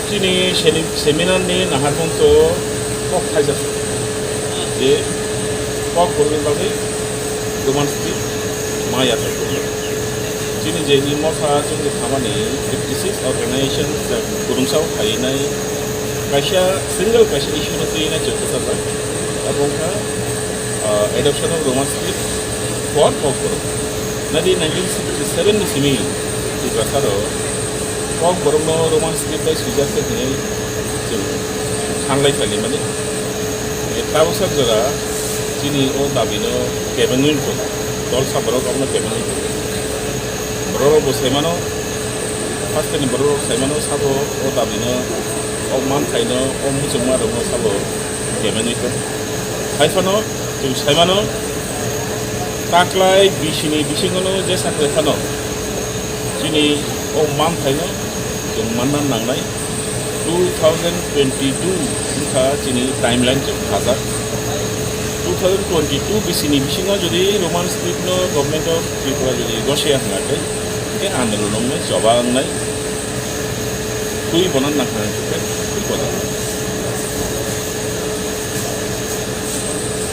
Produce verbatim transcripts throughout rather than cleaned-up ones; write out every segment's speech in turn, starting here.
Chini seni-, seminar ni naharmung to kok khaijak je kok borokni bagwi Roman script ma yachak khaijak. Chini je i motha chwngni thamani fifty six organization kwrwngsa o khainai kaisa single kaisa issue no twi nai chwng kwchajak. Abo wngkha, ah, adoption of Roman script for kok borok. Nadi nineteen sixty seven ni simi Tiprasa rok kok borok no Roman script bai swijak se hinwi chwng sanlai khlaimani. Tabuksa jora chini o dabi no kebengwi tongo, dol sa borok abono kebengwi tongo. Borok rok bo sai mano, haste ni borok rok sai mano sabo o dabi no, o manthai no, o muchungma rok no sabo kebengwi tongo. Hai phano chwng sai mano, taklai bisini bisingo no jesa khlai phano chini o manthaino chwng manna nangnai. Two thousand twenty-two wngkha chini timeline chwng khajak. Two thousand twenty-two bisini bisingo jodi Roman script no Government of Tripura jodi gosia hwnkha khe, khe andolon wngmai choba wngnai. Twi bono nangkha hwnkhe twi bono.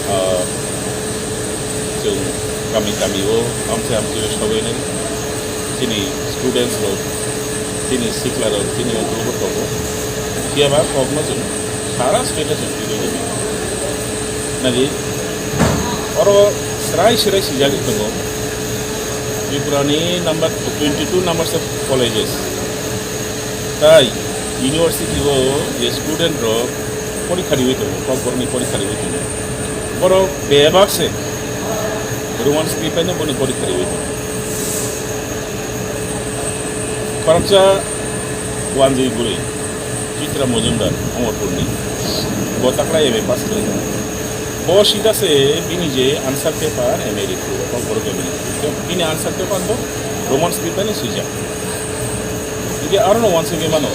Ah, chwng kami kami o amchai amchai o sogwi nai. Chini students rok, chini sikla rok, chini ukulok rok tongo. Phiya ba kokno chwng sara state o chwng twi rwdi. Nadi oro srai srai swijagwi tongo. Tripura ni number twenty two numbers of colleges. Tai university o je student rok porikha riwi tongo, kok borokni porikha riwi tongo. Borok bebak se Roman script bai no boni porikha riwi tongo. Khoroksa wanjwi bwrwi Chitra Mojumdar, Omorpurni. Bo takla M A pass khlainai. Bo sida se bini je answer paper M A rikhu, kok borok M A rikhu. Bini answer paper bo Roman script bai no swijak. Hingke arono wansugwi mano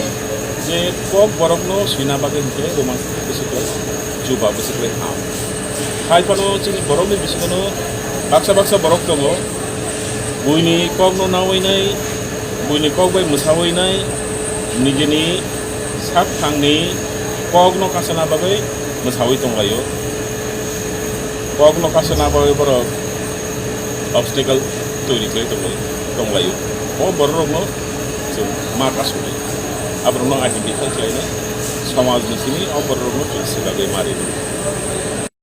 je kok borokno swina bagwi hingke Roman script bwswk lai chuba bwswk lai ham. Hai phano chini borokni bisingono baksa baksa borok tongo, buini kokno nawi nai, buini kok bai mwsawi nai, nijini sak thangni kokno kasana bagwi mwsawi tonglaio. Kokno kasana bagwi borok obstacle toiri khlai tongwi tonglaio. O bororokno chwng ma kasugwi, aborokno identify khlainai, somajni simi o bororokno chwng swkagwi ma rwnai.